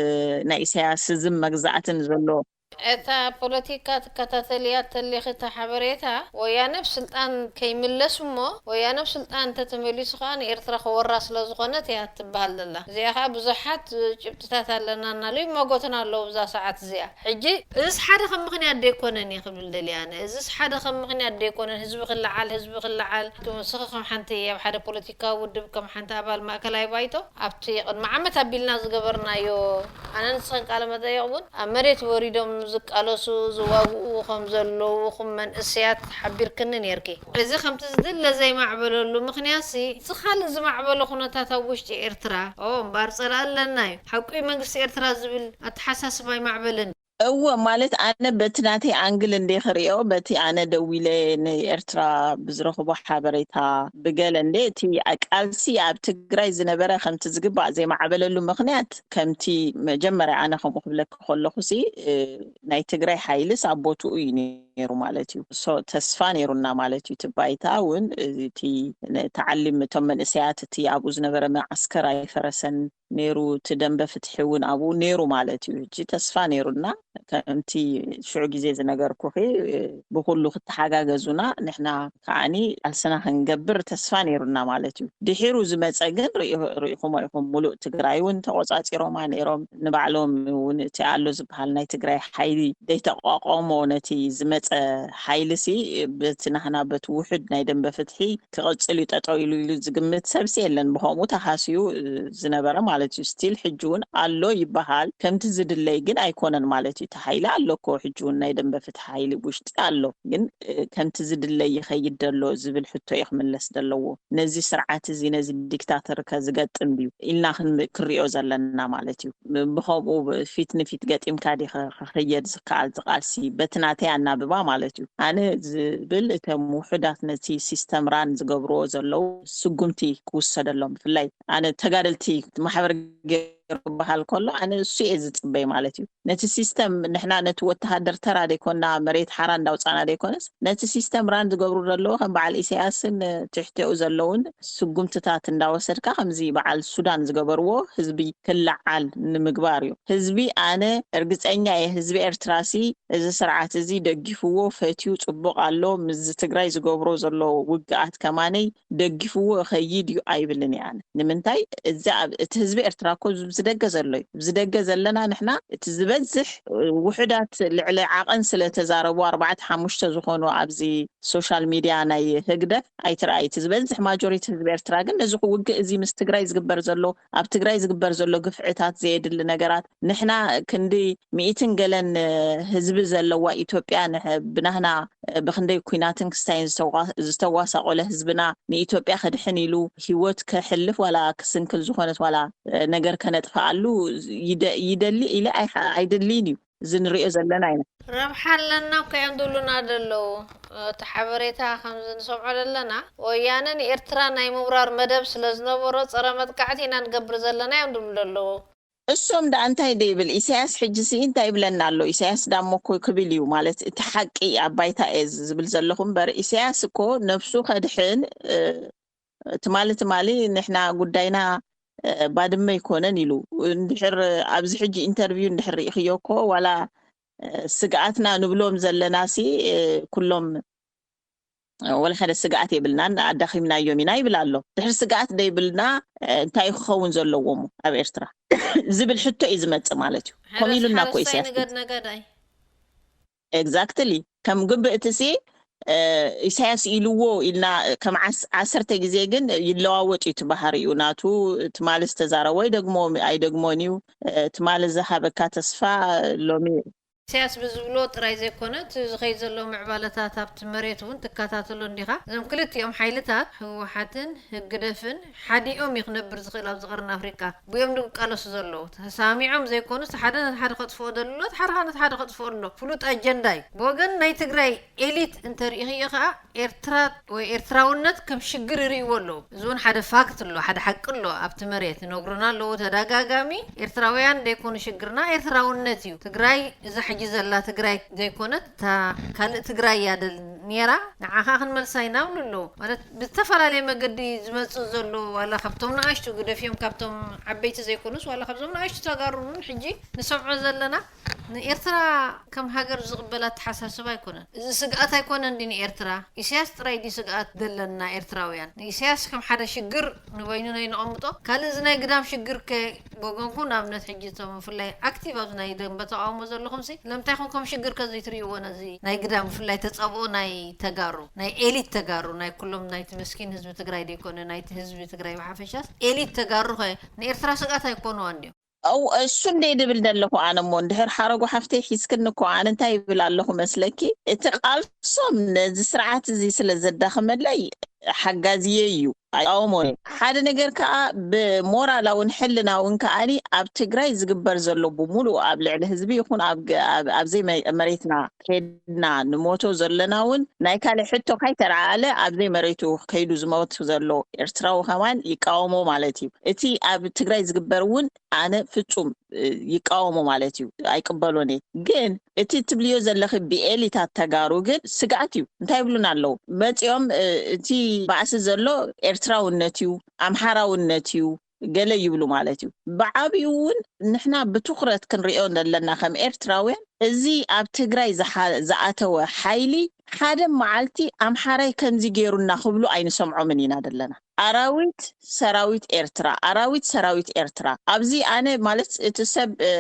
ናይ ኢሳያስዝም መግዛእትን ዘሎ እታ ፖለቲካ ትከታተልያ ተሊኺ እታ ሓበሬታ ወያነ ብ ስልጣን ከይምለስ እሞ ወያነ ብ ስልጣን እንተተመሊሱ ከዓ ንኤርትራ ክወራ ስለዝኾነት እያ ትበሃል ዘላ። እዚኣ ከዓ ብዙሓት ጭብጥታት ኣለና እናሉ ይመጎትና ኣለዉ ብዛ ሰዓት እዚኣ። ሕጂ እዚስ ሓደ ከም ምኽንያት ደይኮነን እየ ክብል ደልየ ኣነ። እዚስ ሓደ ከም ምኽንያት ደይኮነን ህዝቢ ክለዓል ህዝቢ ክለዓል ንስኺ ከም ሓንቲ ኣብ ሓደ ፖለቲካዊ ውድብ ከም ሓንቲ ኣባል ማእከላይ ባይቶ ኣብቲ ቅድሚ ዓመት ኣቢልና ዝገበርናዮ ኣነ ንስኽን ቃለ መጠየቕ እውን ኣብ መሬት ወሪዶም ዝቃለሱ ዝዋግኡ ከም ዘለዉ ከም መንእሰያት ሓቢርክኒ ነርኪ። እዚ ከምቲ ዝድለ ዘይማዕበለሉ ምኽንያት ሲ እቲ ካልእ ዝማዕበለ ኩነታት ኣብ ውሽጢ ኤርትራ ኦ እምበኣር ጸላእ ኣለና እዩ ሓቁ መንግስቲ ኤርትራ ዝብል ኣተሓሳስባ ኣይማዕበለን። እወ ማለት ኣነ በቲ ናተይ ኣንግል እንደ ክሪኦ በቲ ኣነ ደዊለ ንኤርትራ ብዝረኽቦ ሓበሬታ ብገለ እንደ እቲ ቃልሲ ኣብ ትግራይ ዝነበረ ከምቲ ዝግባእ ዘይማዕበለሉ ምክንያት ከምቲ መጀመርያ ኣነ ከምኡ ክብለኪ ከለኹ ሲ ናይ ትግራይ ሓይልስ ኣብ ቦትኡ እዩ ነይሩ ማለት እዩ። ተስፋ ነይሩና ማለት እዩ። እቲ ባይታ እውን እቲ ተዓሊም እቶም መንእሰያት እቲ ኣብኡ ዝነበረ መዓስከር ኣይፈረሰን ነይሩ፣ እቲ ደንበ ፍትሒ እውን ኣብኡ ነይሩ ማለት እዩ። ሕጂ ተስፋ ነይሩና ከምቲ ሽዑ ግዜ ዝነገርኩኺ ብኩሉ ክተሓጋገዙና ንሕና ከዓኒ ቃልስና ክንገብር ተስፋ ነይሩና ማለት እዩ። ድሒሩ ዝመፀ ግን ርኢኹሞ ኢኹም ሙሉእ ትግራይ እውን ተቆፃፂሮማ ነይሮም። ንባዕሎም እውን እቲ ኣሎ ዝበሃል ናይ ትግራይ ሓይሊ ዘይተቋቋሞ ነቲ ዝመፀ ሓይሊ ሲ በቲ ናህና በቲ ውሑድ ናይ ደንበ ፍትሒ ክቕጽል እዩ ጠጠው ኢሉ ኢሉ ዝግምት ሰብሲ የለን። ብኸምኡ ተሃስዩ ዝነበረ ማለት እዩ። ስቲል ሕጂ እውን ኣሎ ይበሃል። ከምቲ ዝድለይ ግን ኣይኮነን ማለት እዩ። እቲ ሓይሊ ኣሎ እኮ ሕጂ እውን ናይ ደንበ ፍትሒ ሓይሊ ውሽጢ ኣሎ። ግን ከምቲ ዝድለይ ይኸይድ ደሎ ዝብል ሕቶ እዩ ክምለስ ደለዎ። ነዚ ስርዓት እዚ ነዚ ዲክታተር ከ ዝገጥም ድዩ ኢልና ክንሪኦ ዘለና ማለት እዩ። ብኸምኡ ፊት ንፊት ገጢምካ ዲ ክኽየድ ዝከኣል ዝቃልሲ በቲ ናተይ ኣናብባ ማለት እዩ። ኣነ ዝብል እቶም ውሑዳት ነቲ ሲስተም ራን ዝገብርዎ ዘለዉ ስጉምቲ ክውሰደሎም ብፍላይ ኣነ ተጋደልቲ ማሕበር ገይሩ ክበሃል ከሎ ኣነ እሱ እየ ዝፅበይ ማለት እዩ። ነቲ ሲስተም ንሕና ነቲ ወተሃደር ተራ ደይኮና መሬት ሓራ እንዳውፃና ደይኮነስ ነቲ ሲስተም ራን ዝገብሩ ዘለዉ ከም በዓል ኢሳያስን ትሕቲኡ ዘለውን ስጉምትታት እንዳወሰድካ ከምዚ በዓል ሱዳን ዝገበርዎ ህዝቢ ክለዓል ንምግባር እዩ። ህዝቢ ኣነ እርግፀኛ እየ ህዝቢ ኤርትራሲ እዚ ስርዓት እዚ ደጊፍዎ ፈትዩ ፅቡቕ ኣሎ ምስዚ ትግራይ ዝገብሮ ዘሎ ውግኣት ከማነይ ደጊፍዎ እኸይድ እዩ ኣይብልን እየ ኣነ። ንምንታይ እዚ ኣብ እቲ ህዝቢ ኤርትራ እኮ ኣብዚ ደገ ዘሎ እዩ። ኣብዚ ደገ ዘለና ንሕና እቲ ዝበዝሕ ውሑዳት ልዕሊ ዓቐን ስለ ተዛረቡ ኣርባዕተ ሓሙሽተ ዝኾኑ ኣብዚ ሶሻል ሚድያ ናይ ህግደፍ ኣይትረኣይ። እቲ ዝበዝሕ ማጆሪቲ ህዝቢ ኤርትራ ግን ነዚ ውግእ እዚ ምስ ትግራይ ዝግበር ዘሎ ኣብ ትግራይ ዝግበር ዘሎ ግፍዕታት ዘየድሊ ነገራት ንሕና ክንዲ ሚእትን ገለን ህዝቢ ዘለዋ ኢትዮጵያ ብናህና ብክንደይ ኩናትን ክስታይን ዝተዋሳቆለ ህዝብና ንኢትዮጵያ ክድሕን ኢሉ ሂወት ከሕልፍ ዋላ ክስንክል ዝኾነት ዋላ ነገር ከነጥፍኣሉ ይደሊ ኢለ ኣይደልይን እዩ። እዚ ንሪኦ ዘለና ኢና። ረብሓ ኣለና እኮ እዮም ዝብሉና ዘለዉ። እቲ ሓበሬታ ከምዚ ንሰምዖ ዘለና ወያነ ንኤርትራ ናይ ምውራር መደብ ስለ ዝነበሮ ጸረ መጥቃዕቲ ኢና ንገብር ዘለና እዮም ዝብሉ ዘለዉ። እሶም ደኣ እንታይ ዶ ይብል ኢሳያስ? ሕጂ ሲ እንታይ ይብለና ኣሎ? ኢሳያስ ዳሞ እኮ ክብል እዩ ማለት እቲ ሓቂ ኣብ ባይታ እየ ዝብል ዘለኹ እምበር ኢሳያስ እኮ ነብሱ ከድሕን ትማሊ ትማሊ ንሕና ጉዳይና ባድመ ኣይኮነን ኢሉ እንድሕር ኣብዚ ሕጂ ኢንተርቪው እንድሕር ርኢኽዮ እኮ ዋላ ስግኣትና ንብሎም ዘለና ሲ ኩሎም ወላ ሓደ ስግኣት የብልናን ኣዳኺምናዮም ኢና ይብል ኣሎ። ድሕሪ ስግኣት ደይብልና እንታይ ክኸውን ዘለዎም ኣብ ኤርትራ ዝብል ሕቶ እዩ ዝመጽእ ማለት እዩ። ከም ኢሉና እኮ ኢሳያስ ነገድ ነገዳይ ኤግዛክትሊ ከም ግብእቲ ሲ ኢሳያስ ኢልዎ ኢልና ከም ዓሰርተ ግዜ ግን ይለዋወጥ እዩ ትባህር እዩ ናቱ ትማሊ ዝተዛረቦ ይደግሞ ኣይደግሞን እዩ ትማሊ ዝሃበካ ተስፋ ሎሚ ኢሳያስ ብዝብሎ ጥራይ ዘይኮነ እቲ ዝኸይድ ዘሎ ምዕባለታት ኣብቲ መሬት እውን ትከታተሎ እንዲኻ። እዞም ክልቲኦም ሓይልታት ህወሓትን ህግደፍን ሓዲኦም እዩ ክነብር ዝኽእል ኣብዚ ቀርኒ ኣፍሪቃ። ብኦም ድቃለሱ ዘለዉ ተሰማሚዖም ዘይኮኑስ ሓደ ነቲ ሓደ ከጥፍኦ ደሎ እቲ ሓደ ነቲ ሓደ ከጥፍኦ ኣሎ። ፍሉጥ ኣጀንዳ እዩ። ብወገን ናይ ትግራይ ኤሊት እንተሪኢኽዮ ከዓ ኤርትራ ወይ ኤርትራውነት ከም ሽግር ይርእይዎ ኣለዉ። እዚ እውን ሓደ ፋክት ኣሎ፣ ሓደ ሓቂ ኣሎ። ኣብቲ መሬት ይነግሩና ኣለዉ ተደጋጋሚ። ኤርትራውያን ዘይኮኑ ሽግርና ኤርትራውነት እዩ። ትግራይ እዛ ሕጂ ዘላ ትግራይ ዘይኮነት እታ ካልእ ትግራይ እያ ደል ነራ ንዓኻ ክንመልሳ ኢና ብሉ ኣለዉ። ማለት ብዝተፈላለየ መገዲ ዝመፁ ዘለዉ ዋላ ካብቶም ንኣሽቱ ግደፍዮም ካብቶም ዓበይቲ ዘይኮኑስ ዋላ ካብዞም ንኣሽቱ ተጋሩ እውን ሕጂ ንሰምዖ ዘለና ንኤርትራ ከም ሃገር ዝቕበል ኣተሓሳስባ ኣይኮነን። እዚ ስግኣት ኣይኮነን ድዩ ንኤርትራ? ኢሳያስ ጥራይ ድዩ ስግኣት ዘለና ኤርትራውያን? ንኢሳያስ ከም ሓደ ሽግር ንበይኑ ናይ ንቐምጦ ካልእ እዚ ናይ ግዳም ሽግር ከ ብወገንኩም ንኣብነት ሕጂ እቶም ብፍላይ ኣክቲቭ ኣብዚ ናይ ደንበ ተቃውሞ ዘለኹም ሲ ስለምንታይ ኢኹም ከም ሽግር ከ ዘይትርእይዎ ነዚ ናይ ግዳም ብፍላይ ተጻብኦ ናይ ተጋሩ ናይ ኤሊት ተጋሩ ናይ ኩሎም ናይቲ መስኪን ህዝቢ ትግራይ ዘይኮነ ናይቲ ህዝቢ ትግራይ ብሓፈሻስ ኤሊት ተጋሩ ከ ንኤርትራ ስግኣት ኣይኮንዋን ድዮም? እው፣ እሱ እንደ ድብል ዘለኹ ኣነ እሞ፣ እንድሕር ሓረጉ ሓፍተይ ሒዝክኒ እኮ፣ ኣነ እንታይ ይብል ኣለኹ መስለኪ? እቲ ቃልሶም ነዚ ስርዓት እዚ ስለ ዘዳኸመለይ ሓጋዝየ እዩ፣ ኣይቃወሞን። ሓደ ነገር ከኣ ብሞራላውን ሕልናውን ከኣኒ ኣብ ትግራይ ዝግበር ዘሎ ብምሉእ ኣብ ልዕሊ ህዝቢ ይኹን ኣብ ገ-፣ ኣብ፣ ኣብ ዘይ መ-፣ መሬትና ኬድና ንሞቶ ዘለና እውን ናይ ካልእ ሕቶ ካይተረኣለ ኣብ ዘይ መሬቱ ከይዱ ዝሞት ዘሎ ኤርትራዊ ከማን ይቃወሞ ማለት እዩ። እቲ ኣብ ትግራይ ዝግበር እውን ኣነ ፍጹም፣ እ፣ ይቃወሞ ማለት እዩ፣ ኣይቅበሎን እየ። ግን እቲ ትብልዮ ዘለኺ ብኤሊታት ተጋሩ ግን ስግኣት እዩ። እንታይ ይብሉና ኣለዉ? መጺኦም፣ እ፣ እቲ ባእሲ ዘሎ ኤርትራውነት እዩ፣ ኣምሓራውነት እዩ፣ ገለ ይብሉ ማለት እዩ። ብዓቢኡ እውን ንሕና ብትኹረት ክንሪኦ ዘለና ከም ኤርትራውያን፣ እዚ ኣብ ትግራይ ዝሓ-፣ ዝኣተወ ሓይሊ ሓደ መዓልቲ ኣምሓራይ ከምዚ ገይሩና ክብሉ ኣይንሰምዖምን ኢና ዘለና። ኣራዊት ሰራዊት ኤርትራ፣ ኣራዊት ሰራዊት ኤርትራ። ኣብዚ ኣነ ማለት እቲ ሰብ፣ እ፣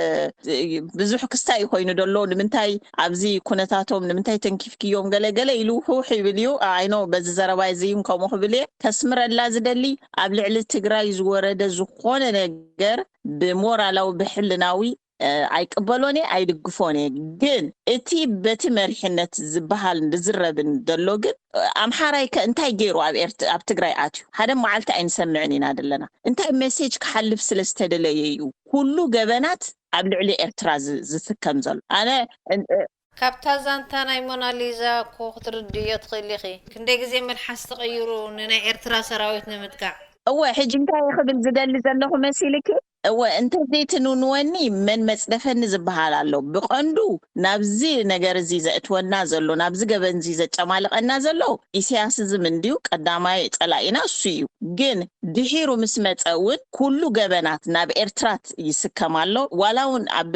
ብዙሕ ክስታይ ኮይኑ ደሎ፣ ንምንታይ ኣብዚ ኩነታቶም፣ ንምንታይ ተንኪፍክዮም፣ ገለ ገለ ኢሉ ውሕውሕ ይብል እዩ። ኣይኖ በዚ ዘረባ እዚ እውን ከምኡ ክብል እየ። ከስምረላ ዝደሊ፣ ኣብ ልዕሊ ትግራይ ዝወረደ ዝኾነ ነገር ብሞራላዊ፣ ብሕልናዊ፣ እ፣ ኣይቅበሎን እየ፣ ኣይድግፎን እየ። ግን እቲ በቲ መሪሕነት ዝበሃል ዝዝረብን ዘሎ ግን፣ እ፣ ኣምሓራይ ከ እንታይ ገይሩ ኣብ ኤርት-፣ ኣብ ትግራይ ኣትዩ? ሓደ መዓልቲ ኣይንሰምዕን ኢና ዘለና። እንታይ ሜሴጅ ክሓልፍ ስለ ዝተደለየ እዩ ኩሉ ገበናት ኣብ ልዕሊ ኤርትራ ዝ-፣ ዝስከም ዘሎ? ኣነ፣ እ፣ እ፣ ካብታ ዛንታ ናይ ሞናሊዛ እኮ ክትርድእዮ ትኽእል ኢኺ። ክንደይ ግዜ መልሓስ ተቐይሩ ንናይ ኤርትራ ሰራዊት ንምጥቃዕ። እወ፣ ሕጂ እንታይ ክብል ዝደሊ ዘለኹ መሲልኪ? እወ፣ እንተዘይትንውንወኒ መን መጽደፈኒ ዝበሃል ኣሎ። ብቐንዱ ናብዚ ነገር እዚ ዘእትወና ዘሎ፣ ናብዚ ገበን እዚ ዘጨማልቐና ዘሎ ኢሳያስዝም እንድዩ፣ ቀዳማይ ጸላኢና እሱ እዩ። ግን ድሒሩ ምስ መጸ እውን ኩሉ ገበናት ናብ ኤርትራት ይስከም ኣሎ። ዋላ እውን ኣብ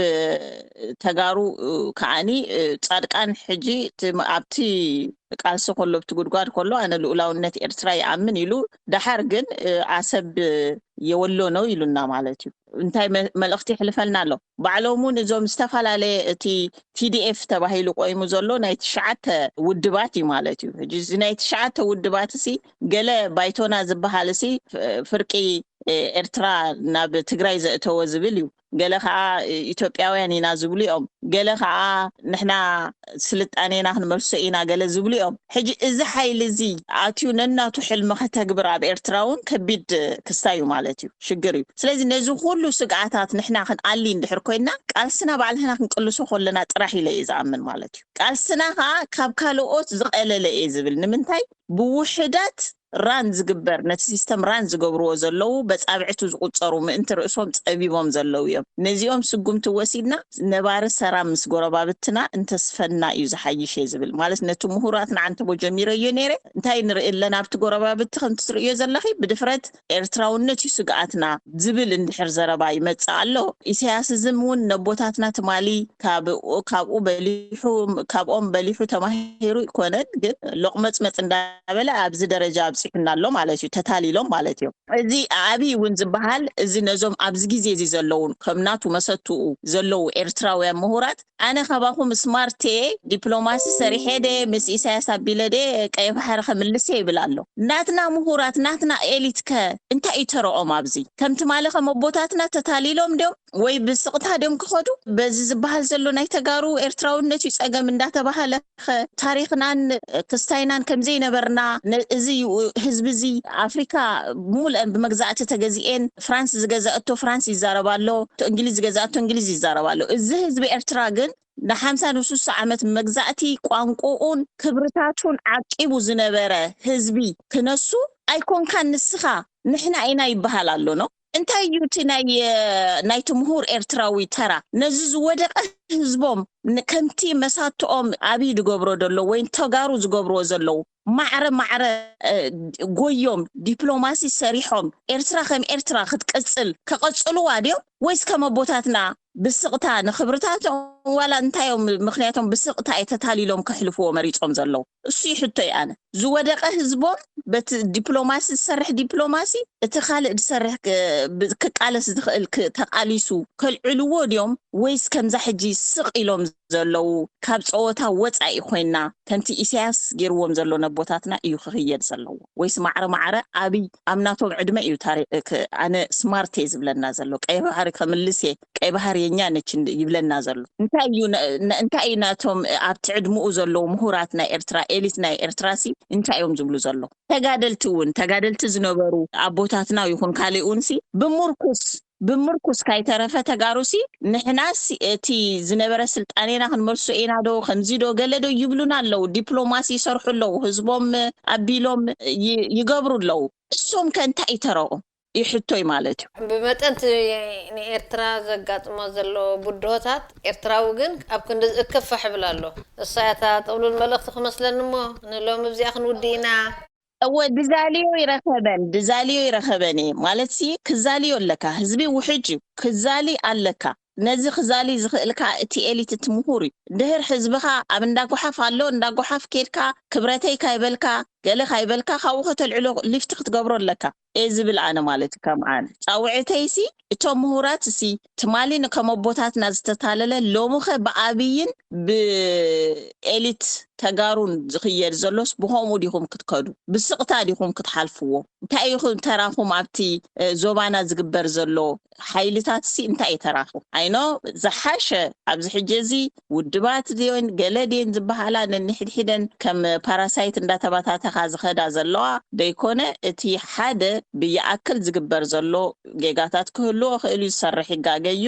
ተጋሩ፣ እ፣ ከዓኒ፣ እ፣ ጻድቃን ሕጂ እቲ ም-፣ ኣብቲ ቃልሲ ከሎ፣ ኣብቲ ጉድጓድ ከሎ፣ ኣነ ልኡላውነት ኤርትራ ይኣምን ኢሉ፣ ደሓር ግን፣ እ፣ ዓሰብ የወሎ ነው ኢሉና ማለት እዩ። እንታይ መ-፣ መልእኽቲ ይሕልፈልና ኣሎ? ባዕሎም እውን እዞም ዝተፈላለየ እቲ ቲ ዲ ኤፍ ተባሂሉ ቆይሙ ዘሎ ናይ ትሽዓተ ውድባት እዩ ማለት እዩ። ሕጂ እዚ ናይ ትሽዓተ ውድባት እሲ ገለ ባይቶና ዝበሃል እሲ ፍ-፣ ፍርቂ፣ እ፣ ኤርትራ ናብ ትግራይ ዘእተወ ዝብል እዩ። ገለ ኸዓ፣ እ፣ ኢትዮጵያውያን ኢና ዝብሉ እዮም። ገለ ኸዓ ንሕና ስልጣኔና ክንመልሶ ኢና ገለ ዝብሉ እዮም። ሕጂ እዚ ሓይሊ እዚ ኣትዩ ነናቱ ሕልሚ ከተግብር ኣብ ኤርትራ እውን ከቢድ ክስታይ እዩ ማለት እዩ፣ ሽግር እዩ። ስለዚ ነዚ ኩሉ ስግኣታት ንሕና ክንኣሊ እንድሕር ኮይና ቃልስና ባዕልና ክንቅልሶ ከለና ጥራሕ ኢለ እየ ዝኣምን ማለት እዩ። ቃልስና ኸዓ ካብ ካልኦት ዝቐለለ እየ ዝብል። ንምንታይ? ብውሕዳት ራን ዝግበር፣ ነቲ ሲስተም ራን ዝገብርዎ ዘለዉ፣ በጻብዕቱ ዝቁጸሩ፣ ምእንቲ ርእሶም ጸቢቦም ዘለዉ እዮም። ነዚኦም ስጉምቲ ወሲድና ነባሪ ሰላም ምስ ጎረባብትና እንተስፈና እዩ ዝሓይሽ እየ ዝብል። ማለት ነቲ ምሁራት ንዓንተቦ ጀሚረዮ ነይረ፣ እንታይ ንርኢ ኣለና ኣብቲ ጎረባብቲ ከምቲ ትርእዮ ዘለኺ? ብድፍረት ኤርትራውነት እዩ ስግኣትና ዝብል እንድሕር ዘረባ ይመጽእ ኣሎ። ኢሳያስዝም እውን ነቦታትና ትማሊ ካብ፣ ካብኡ በሊሑ፣ ካብኦም በሊሑ ተማሂሩ ይኮነን፣ ግን ሎቕመጽመጽ እንዳበለ ኣብዚ ደረጃ ኣብጺሑና ኣሎ ማለት እዩ። ተታሊሎም ማለት እዩ። እዚ ኣብይ እውን ዝበሃል፣ እዚ ነዞም ኣብዚ ግዜ እዚ ዘለዉ፣ ከም ናቱ መሰትኡ ዘለዉ ኤርትራውያን ምሁራት፣ ኣነ ካባኹም ስማርት እየ፣ ዲፕሎማሲ ሰሪሐ ደ፣ ምስ ኢሳያስ ኣቢለ ደ፣ ቀይ ባሕሪ ከምልስ እየ ይብል ኣሎ። ናትና ምሁራት፣ ናትና ኤሊት ከ እንታይ እዩ ተረኦም ኣብዚ? ከም ትማሊ ከም ኣቦታትና ተታሊሎም ድዮም ወይ ብስቕታ ድዮም ክኸዱ? በዚ ዝበሃል ዘሎ ናይ ተጋሩ ኤርትራውነት እዩ ጸገም እንዳተባሃለ ከ ታሪኽናን ክስታይናን ከም ዘይነበርና፣ ነ-፣ እዚ ዩ-፣ ህዝቢ እዚ ኣፍሪካ ሙሉአን ብመግዛእቲ ተገዚኤን፣ ፍራንስ ዝገዛእቶ ፍራንስ ይዛረብ ኣሎ፣ እንግሊዝ ዝገዛእቶ እንግሊዝ ይዛረብ ኣሎ። እዚ ህዝቢ ኤርትራ ግን ንሓምሳ ንስሳ ዓመት መግዛእቲ ቋንቋኡን ክብርታቱን ዓቂቡ ዝነበረ ህዝቢ ክነሱ ኣይኮንካን ንስኻ፣ ንሕና ኢና ይበሃል ኣሎ ነው። እንታይ እዩ እቲ ናይ፣ ናይቲ ምሁር ኤርትራዊ ተራ? ነዚ ዝወደቐ ህዝቦም ን-፣ ከምቲ መሳትኦም ኣብይ ዝገብሮ ዘሎ ወይ ተጋሩ ዝገብርዎ ዘለዉ ማዕረ ማዕረ፣ እ፣ ጎዮም ዲፕሎማሲ ሰሪሖም ኤርትራ ከም ኤርትራ ክትቅጽል ከቐጽልዋ ድዮም? ወይስ ከም ኣቦታትና ብስቕታ ንኽብርታቶም ዋላ እንታይ እዮም ምኽንያቶም ብስቕታ እየ ተታሊሎም ከሕልፍዎ መሪጾም ዘለዉ? እሱ እዩ ሕቶይ ኣነ። ዝወደቐ ህዝቦም በቲ ዲፕሎማሲ ዝሰርሕ ዲፕሎማሲ፣ እቲ ካልእ ዝሰርሕ ክ-፣ ብ-፣ ክቃለስ ዝኽእል ክ-፣ ተቃሊሱ ከልዕልዎ ድዮም? ወይስ ከምዛ ሕጂ ስቕ ኢሎም ዘለዉ ካብ ጸወታ ወጻኢ ኮይና ከምቲ ኢሳያስ ገይርዎም ዘሎ ነቦታትና እዩ ክኽየድ ዘለዎ? ወይስ ማዕረ ማዕረ ኣብይ ኣብ ናቶም ዕድመ እዩ ታሪ-፣ ክ-፣ ኣነ ስማርት እየ ዝብለና ዘሎ፣ ቀይ ባህሪ ከምልስ እየ፣ ቀይ ባህር የኛ ነች እንድ-፣ ይብለና ዘሎ? እንታይ እዩ ነ-፣ ነ-፣ እንታይ እዩ ናቶም ኣብቲ ዕድምኡ ዘለዉ ምሁራት ናይ ኤርትራ፣ ኤሊት ናይ ኤርትራ ሲ እንታይ እዮም ዝብሉ ዘለዉ? ተጋደልቲ እውን፣ ተጋደልቲ ዝነበሩ ኣቦታትና ይኹን ካልእ እውን ሲ ብምርኩስ፣ ብምርኩስ ካይተረፈ ተጋሩ ሲ ንሕናስ እቲ ዝነበረ ስልጣኔና ክንመልሶ ኢና ዶ፣ ከምዚ ዶ፣ ገለ ዶ ይብሉና ኣለዉ። ዲፕሎማሲ ይሰርሑ ኣለዉ፣ ህዝቦም ኣቢሎም ይ-፣ ይገብሩ ኣለዉ። እሶም ከ እንታይ እዩ ተረኦም? እዩ ሕቶይ ማለት እዩ። ብመጠን እቲ ንኤርትራ ዘጋጥሞ ዘሎ ብድሆታት፣ ኤርትራዊ ግን ኣብ ክንዲ እከፋሕ ይብል ኣሎ። እሳ እታ ጥቕሉል መልእኽቲ ክመስለኒ እሞ፣ ንሎሚ እዚኣ ክንውዲ ኢና። እወ፣ ድዛልዮ ይረኸበን፣ ድዛልዮ ይረኸበን እየ። ማለት ሲ ክዛልዮ ኣለካ፣ ህዝቢ ውሕጅ እዩ፣ ክዛሊ ኣለካ። ነዚ ክዛሊ ዝኽእል ከኣ እቲ ኤሊት፣ እቲ ምሁር እዩ። ድህር ህዝብኻ ኣብ እንዳጓሓፍ ኣሎ፣ እንዳጓሓፍ ኬድካ፣ ክብረተይ ካይበልካ፣ ገለ ካይበልካ፣ ካብኡ ከተልዕሎ ሊፍት ክትገብሮ ኣለካ እየ ዝብል ኣነ ማለት እዩ። ከም ኣነ ጻውዕተይሲ፣ እቶም ምሁራት ሲ ትማሊ ንከም ኣቦታትና ዝተታለለ፣ ሎምኸ ብኣብይን ብኤሊት ተጋሩን ዝኽየድ ዘሎስ ብኸምኡ ዲኹም ክትከዱ? ብስቕታ ዲኹም ክትሓልፍዎ? እንታይ ኢኹም ተራኹም ኣብቲ፣ እ፣ ዞባና ዝግበር ዘሎ ሓይልታት ሲ እንታይ እዩ ተራኹም? ኣይኖ ዝሓሸ ኣብዚ ሕጂ እዚ ውድባት ድዮን ገለ ድየን ዝበሃላ ነንሕድሕደን ከም ፓራሳይት እንዳተባታተኻ ዝኸዳ ዘለዋ ደይኮነ፣ እቲ ሓደ ብይኣክል ዝግበር ዘሎ ጌጋታት ክህልዎ ክእል እዩ፣ ዝሰርሕ ይጋገ እዩ።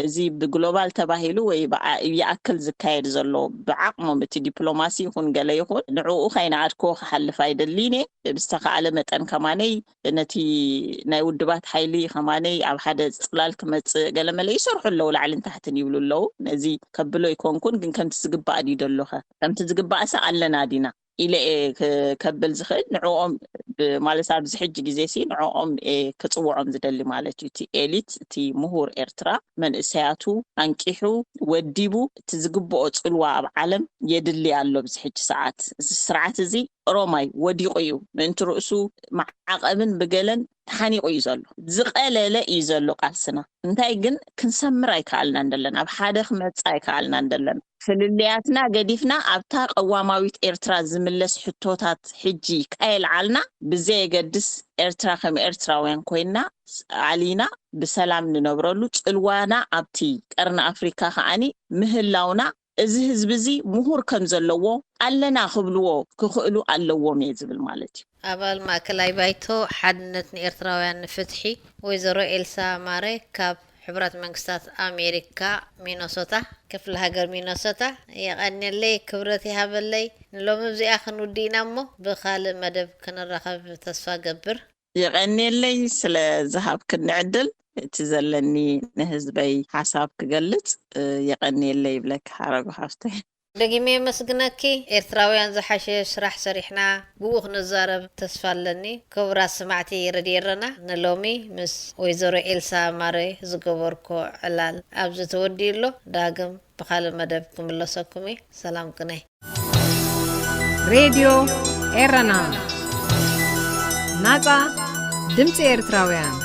እዚ ብግሎባል ተባሂሉ ወይ ብዓ-፣ ይኣክል ዝካየድ ዘሎ ብዓቕሞም እቲ ዲፕሎማሲ ይኹን ገለ ይኹን ንዕኡ ከይነኣድክዎ ክሓልፍ ኣይደልይን እየ። ብዝተኻእለ መጠን ከማነይ ነቲ ናይ ውድባት ሓይሊ ከማነይ ኣብ ሓደ ጽላል ክመጽእ ገለ መለ ይሰርሑ ኣለዉ፣ ላዕልን ታሕትን ይብሉ ኣለዉ። ነዚ ከብሎ ኣይኮንኩን፣ ግን ከምቲ ዝግባእ ድዩ ደሎኸ? ከምቲ ዝግባእሰ ኣለና ዲና? ኢለ እየ ክ-፣ ከብል ዝኽእል ንዕኦም ብ-፣ ማለት ኣብዚ ሕጂ ግዜ ሲ ንዕኦም እየ ክጽውዖም ዝደሊ ማለት እዩ። እቲ ኤሊት፣ እቲ ምሁር ኤርትራ መንእሰያቱ ኣንቂሑ ወዲቡ እቲ ዝግብኦ ጽልዋ ኣብ ዓለም የድሊ ኣሎ። ኣብዚ ሕጂ ሰዓት እዚ ስርዓት እዚ ኦሮማይ ወዲቑ እዩ። ምእንቲ ርእሱ መዓቐብን ብገለን ተሓኒቑ እዩ ዘሎ። ዝቐለለ እዩ ዘሎ ቃልስና። እንታይ ግን ክንሰምር ኣይከኣልናን ደለና። ኣብ ሓደ ክመጽእ ኣይከኣልናን ደለና። ፍልልያትና ገዲፍና ኣብታ ቀዋማዊት ኤርትራ ዝምለስ ሕቶታት ሕጂ ከየልዓልና ብዘየገድስ ኤርትራ ከም ኤርትራውያን ኮይና ኣሊና ብሰላም ንነብረሉ ጽልዋና ኣብቲ ቀርኒ ኣፍሪካ ከዓኒ ምህላውና እዚ ህዝቢ እዚ ምሁር ከም ዘለዎ ኣለና ክብልዎ ክኽእሉ ኣለዎም እየ ዝብል ማለት እዩ። ኣባል ማእከላይ ባይቶ ሓድነት ንኤርትራውያን ንፍትሒ ወይዘሮ ኤልሳ ማረ ካብ ሕቡራት መንግስታት ኣሜሪካ ሚኖሶታ ክፍለ ሃገር ሚኖሶታ፣ የቐንየለይ፣ ክብረት ይሃበለይ። ንሎሚ እዚኣ ክንውዲ ኢና እሞ ብኻልእ መደብ ክንራኸብ ተስፋ ገብር። የቐንየለይ ስለ ዝሃብክኒ ዕድል፣ እቲ ዘለኒ ንህዝበይ ሓሳብ ክገልጽ፣ እ፣ የቐንየለይ ይብለኪ ሓረጉ ሓፍተይ። ደጊመ የመስግነኪ። ኤርትራውያን ዝሓሸ ስራሕ ሰሪሕና ብኡ ክንዛረብ ተስፋ ኣለኒ። ክቡራት ሰማዕቲ ረድዮ ኤረና፣ ንሎሚ ምስ ወይዘሮ ኤልሳ ማረ ዝገበርኮ ዕላል ኣብዚ ተወዲኡ ኣሎ። ዳግም ብኻልእ መደብ ክምለሰኩም እየ። ሰላም ቅነይ። ሬድዮ ኤረና፣ ናጻ ድምጺ ኤርትራውያን።